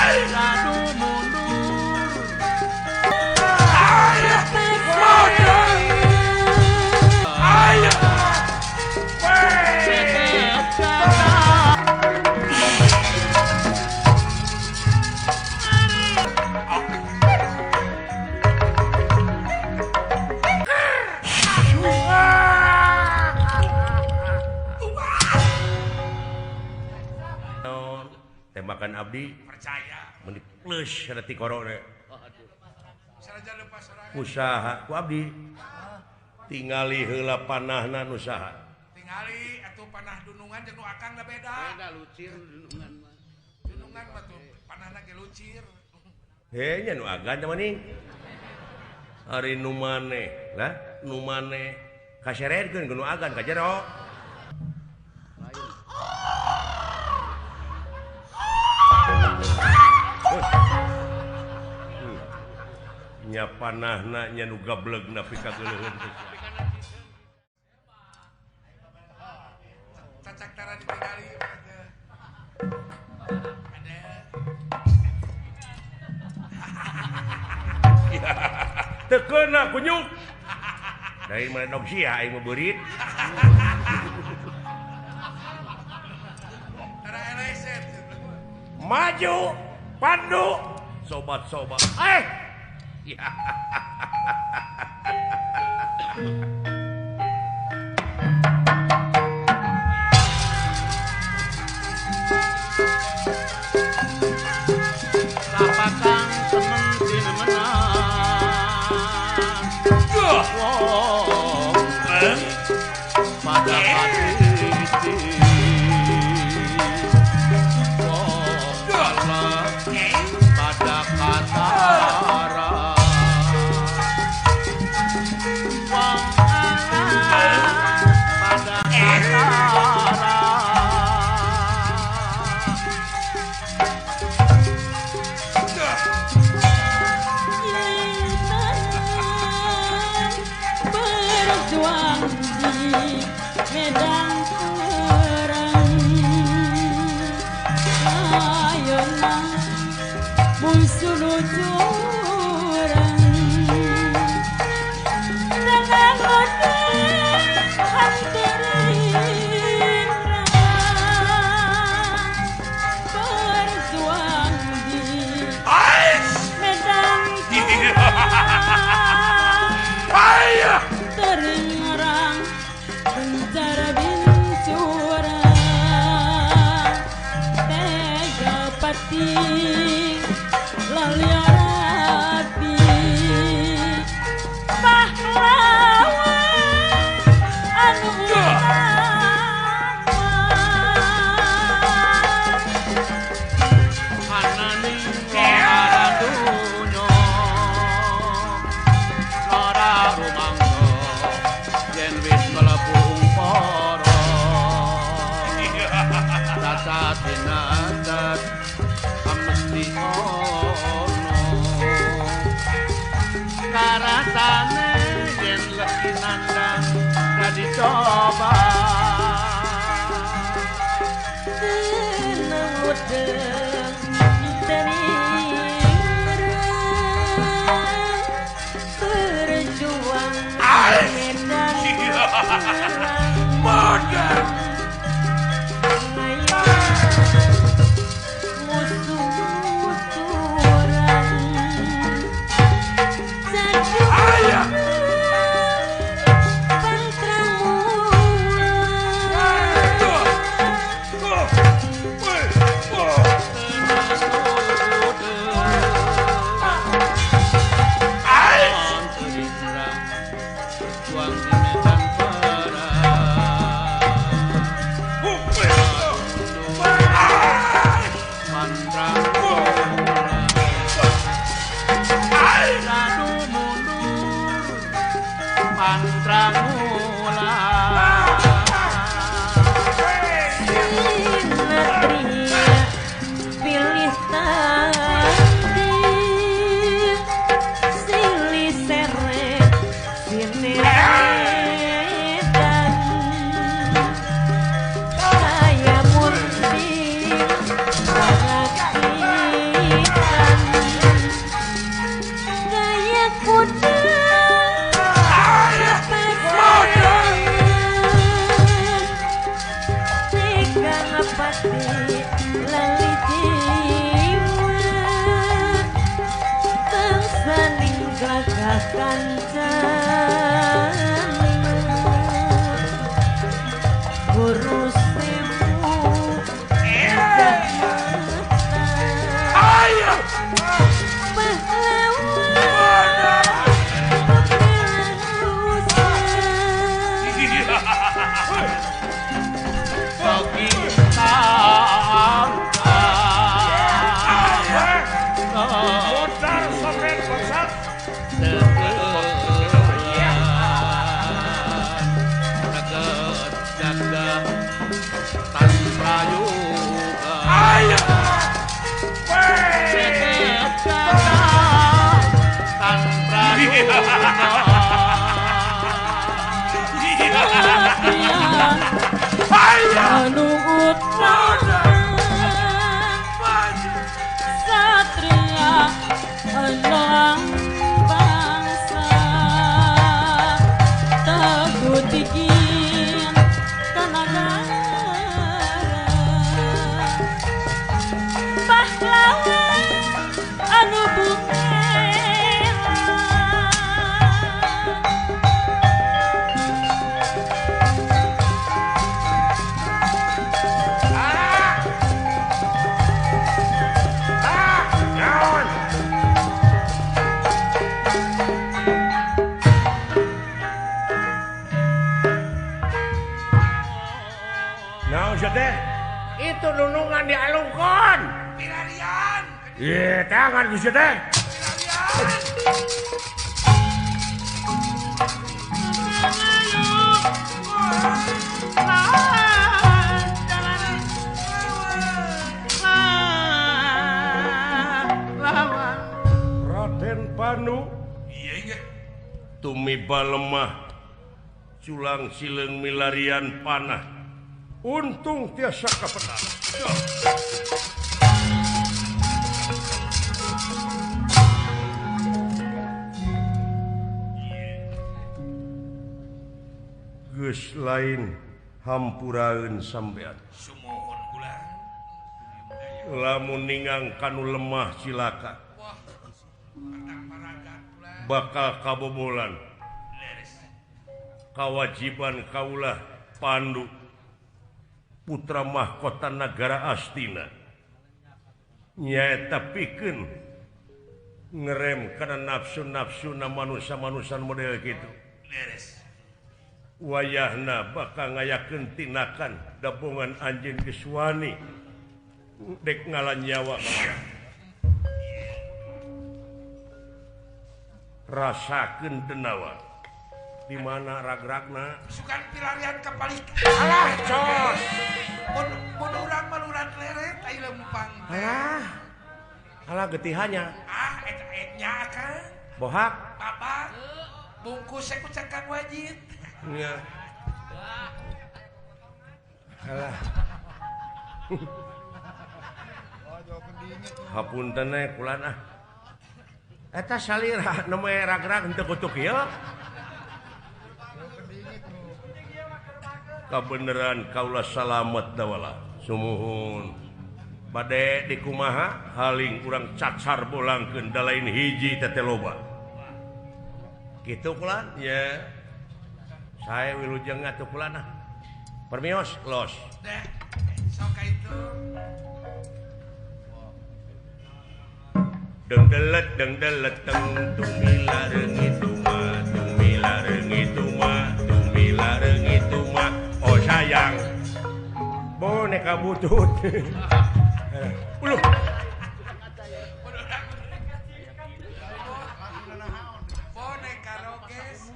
Ladu mundur. Tembakan abdi percaya meni plus reti korona. Usaha ku abdi tingali heula panahna nu saha. Tingali atuh panah dunungan jeung nu akang da beda. Beda lucir dunungan mah. Dunungan mah tuh panahna ge lucir. Heh nya nu agan teh maning. Ari nu maneh lah nu maneh kaseredkeun ku nu agan ka jero. Nya panahna nya nu gableg nepi ka geuleuheun teh. Cacak tara ditingali ada. Teu keuna kunyuk. Dari mana dog sia aing mah beurit. Tara eleset. Maju Pandu sobat-sobat. Ya. Sapakang seneng tinemenan. Wong pada hati. Pada katara. Wong pada katara. Berjuang di medan perang. Ayolah musuh curang. Dengan berjuang di medan perang. Teringrang penjara bincurang. Tega pati laliarati pahlawan anu utama. Ananing lara dunyo lara rumangsa yen wis mlebu umpara cacat tinadat mesti ono karasane yen legi nandang dadi coba. Tenang wedeng teringrang berjuang medan perang. Musuh curang. Berjuang di medan perang. Ladu mundur mantra mula. Sinatria pilih tanding silih seret sineredan kaya murni rakyat. Gajah Kancana Guru Sewu Gajah Mata Pahlawan Anu utama satria elang bangsa teguh tinggi tanah pahlawan anu bungela. Itu nunungan di alungkon. Pilarian. Iya, tangan bisa teh. Raden Panu. Iya, tumiba lemah culang sileung milarian panah. Untung tiasa kapetak. Geus lain hampuraeun sampean. Sumuhun kula. Lamun ningang kanu lemah cilaka. Bakal kabobolan. Kawajiban kaulah Pandu putra mahkota nagara Astina nyaeta pikeun ngerem kana nafsu-nafsuna manusia-manusia model kitu. Wayahna bakal ngayakeun tindakan dabongan anjeun geus wani dek ngalan nyawa. Rasakeun denawa di mana ragragna sukan pilarian ka palih. Alah cos. Mun urang maluran leret ai lempang. Alah. Alah getihannya. Ah eta nya Kang. Bohak. Bapak. Bungkus ku cangkang wajit. Nya. Alah. Hapunten we kulan ah. Eta salira nu ragrag henteu kutuk ieu. Kabeneran kaulah salamet dawala sumuhun bade dikumaha haling urang cacar bolangkeun da lain hiji teh loba kitu kulan ya sae wilujeng atuh kulan ah permios los deh sok ka itu deng delet teng tumila reungit tuma tumila reungit tuma tumila reungit tuma. Oh sayang boneka butut. Uluh. Boneka roges.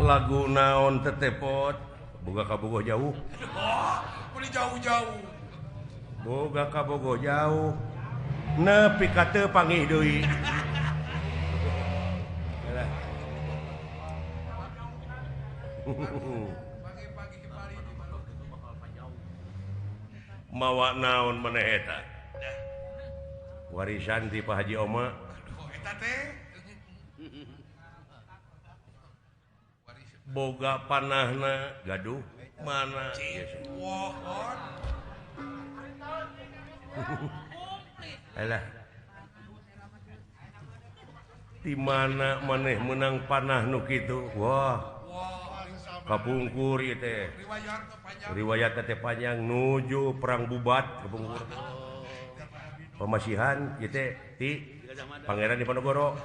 Lagu naon tetepot boga kabogoh jauh. Boleh jauh-jauh. Boga kabogoh jauh. Nepi ka teu panggih deui. Mawa naon maneh eta? Warisan ti Pak Haji Oma. Eta teh boga panahna gaduh mana? Alah. Di mana maneh menang panah nu kitu? Wah. Kapungkur ieu teh. Riwayat teh panjang nuju perang Bubat kapungkur. Pamasihan ieu teh ti Pangeran Diponegoro.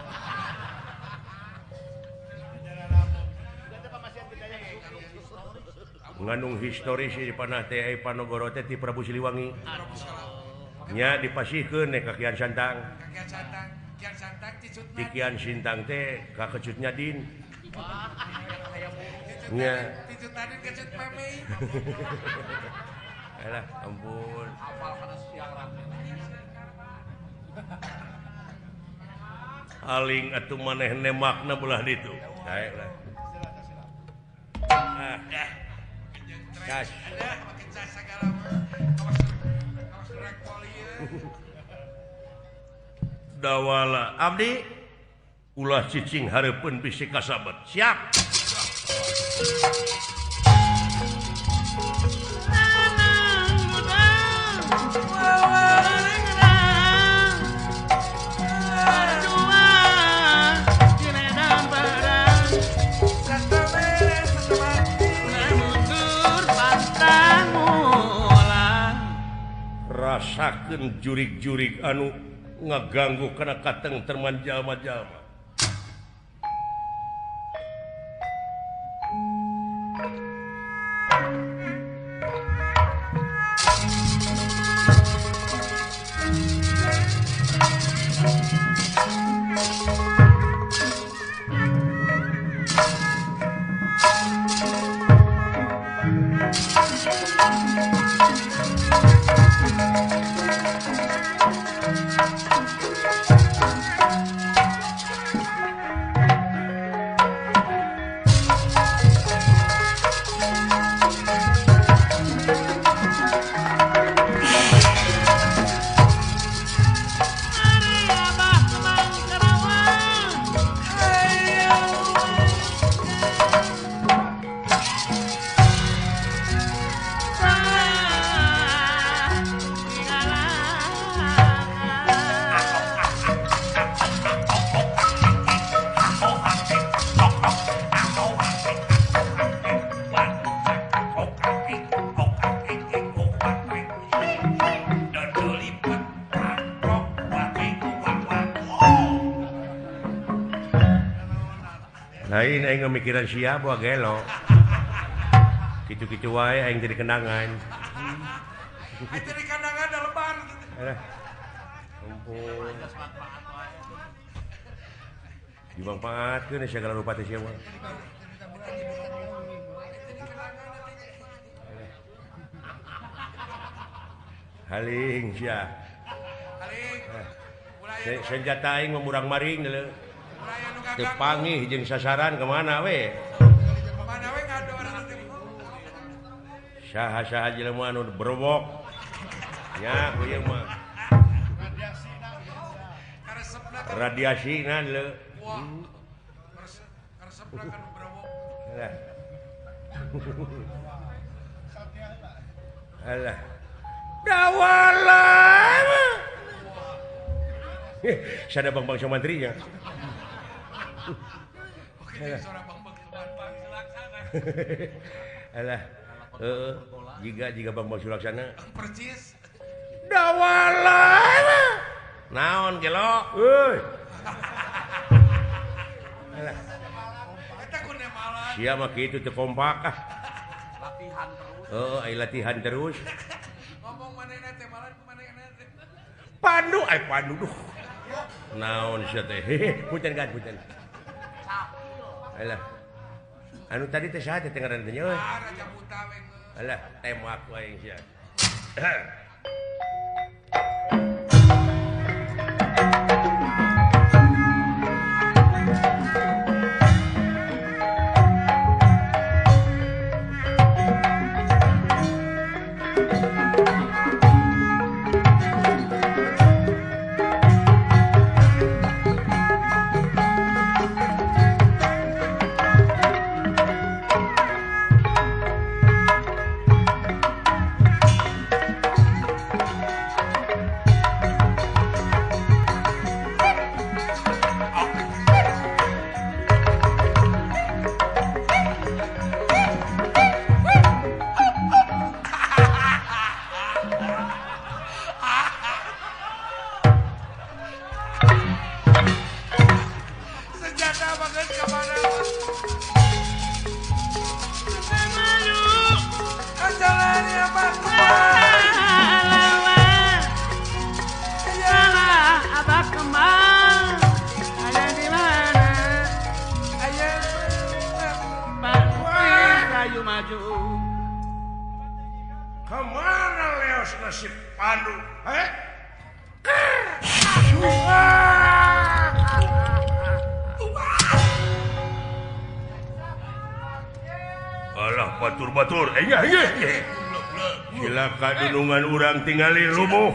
Ngandung historis di panah teh Panogoro teh ti Prabu Siliwangi. Nya dipasihkeun ka Kian Santang. Ti Kian Sintang teh ka Kecut Nyadin. Nya Kecut Nyadin kecut memei. Alah ampun. Aling atuh maneh nemakna belah ditu. Daek lah. Ah. Cas. Dawala abdi ulah cicing hareupeun bisi kasabet. Siap. Rasakeun jurig-jurig anu ngaganggu kana katengterman jalma-jalma. Lain aing mikiran sia buah gelo. Kitu-kitu wae aing jadi kenangan. Aing jadi kenangan da lebar. Alah. Ampun. Dimanfaatkeun segala rupa teh sia mah. Haling sia. Haling. Senjata aing mah murang-maring deuleu. Teu panggih jeung sasaran kemana we? Kemana we ngador teh. Saha-saha jelema anu berwok. Nya ku ieu mah. Radiasina leu. Wah. Karesepna kan berwok. Alah. Alah. Dawala. Sada bang-bang mantrinya. Alah. Heeh, jiga Bang-bang Sulaksana. Percis. Dawala. Naon gelo? Euy. Alah. Eta ku nemalan. Sia mah kitu teu kompak ah. Latihan terus. Heeh, ai latihan terus. Ngomong manehna teh malan ku manehna teh. Pandu ai pandu duh. Naon sia teh? Punten kan punten. Alah. Anu tadi teh saha teh ngaranna teh nya euy? Ah, Raja Buta we. Alah, tembak wae sia. maju-maju. Kemana leos nasib Pandu? Eh? Alah batur-batur. Silakan dunungan urang tingali rubuh.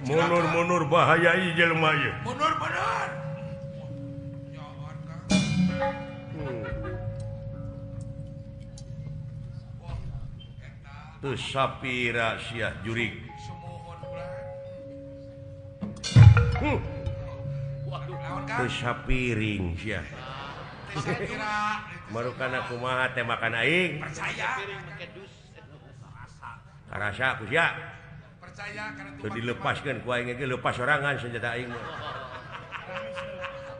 Munur-munur bahaya ieu jelema ieu. Munur-munur. Teu sapira sia jurig. Teu sapiring sia. Marukana kumaha teh makan aing. Percaya. Karasa ku sia. Percaya kana teu dilepaskeun ku aing ge lepas sorangan senjata aing mah.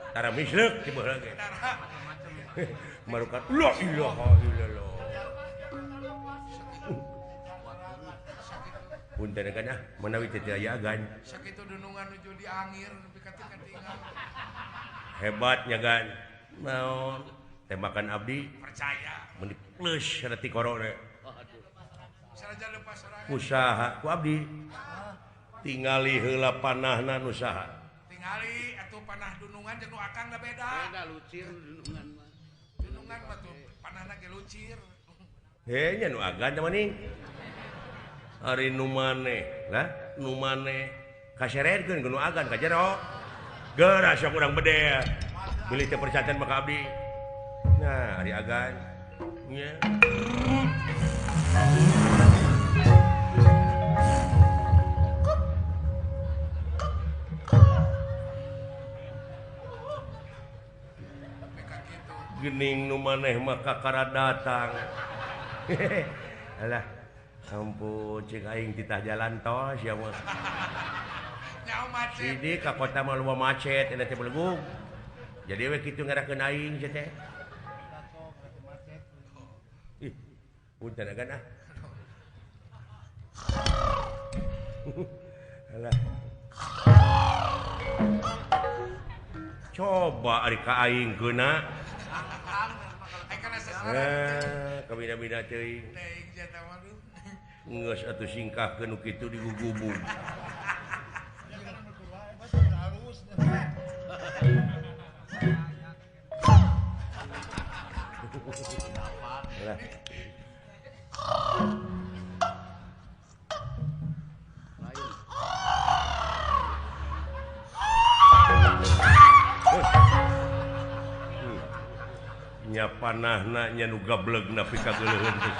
Tara misleuk ti baheula ge. Marukan la ilaha illallah. Punten kan ah manawi teu aya agan. Sakitu dunungan nuju diangir nepi ka teu katingal. Hebatnya gan. Naon tembakan abdi percaya mun plus reti korona. Saraja lepas sorangan. Usaha ku abdi. Tingali heula panahna nu saha. Tingali atuh panah dunungan jeung nu akang da beda. Beda lucir dunungan mah. Dunungan mah tuh panahna ge lucir. Heh nya nu agan teh maning. Ari nu maneh lah nu maneh kaseredkeun ku nu agan ka jero. Geura sok urang bedel. Bilih teu percanten maka abdi. Nah, ari agan nya. Gening nu maneh mah kakara datang. Alah, ampun cek aing titah jalan tol sia mah. Sidi ka kota mah loba macet eta teh belegug. Jadi we kitu ngarakeun aing sia teh. Ih, punten agan ah. Alah. Coba ari ka aing keuna. Kabina-bina teuing. Geus atuh singkahkeun nu kitu digugubug. Lah. Nya panahna nya nu gableg nepi ka geuleuheun teh.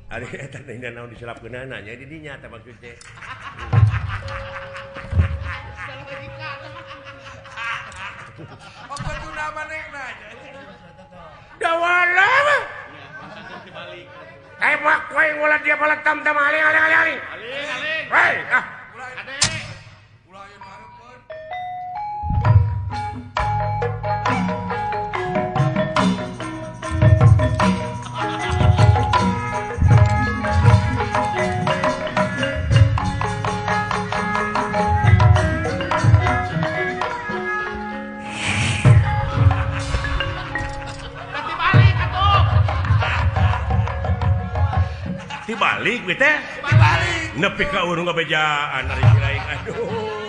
Ari eta teh naon diselapkeunana nya di dinya tah maksud teh. Oh kuduna manehna. Dawala mah. Tembak we ulah dia balik tam-tam aling aling aling aling. Aling aling. Hei ah. Ade. Ulah aya nu hareupeun. Dibalik we teh. Dibalik. Nepi ka urang ngabejaan ari si lain. Aduh.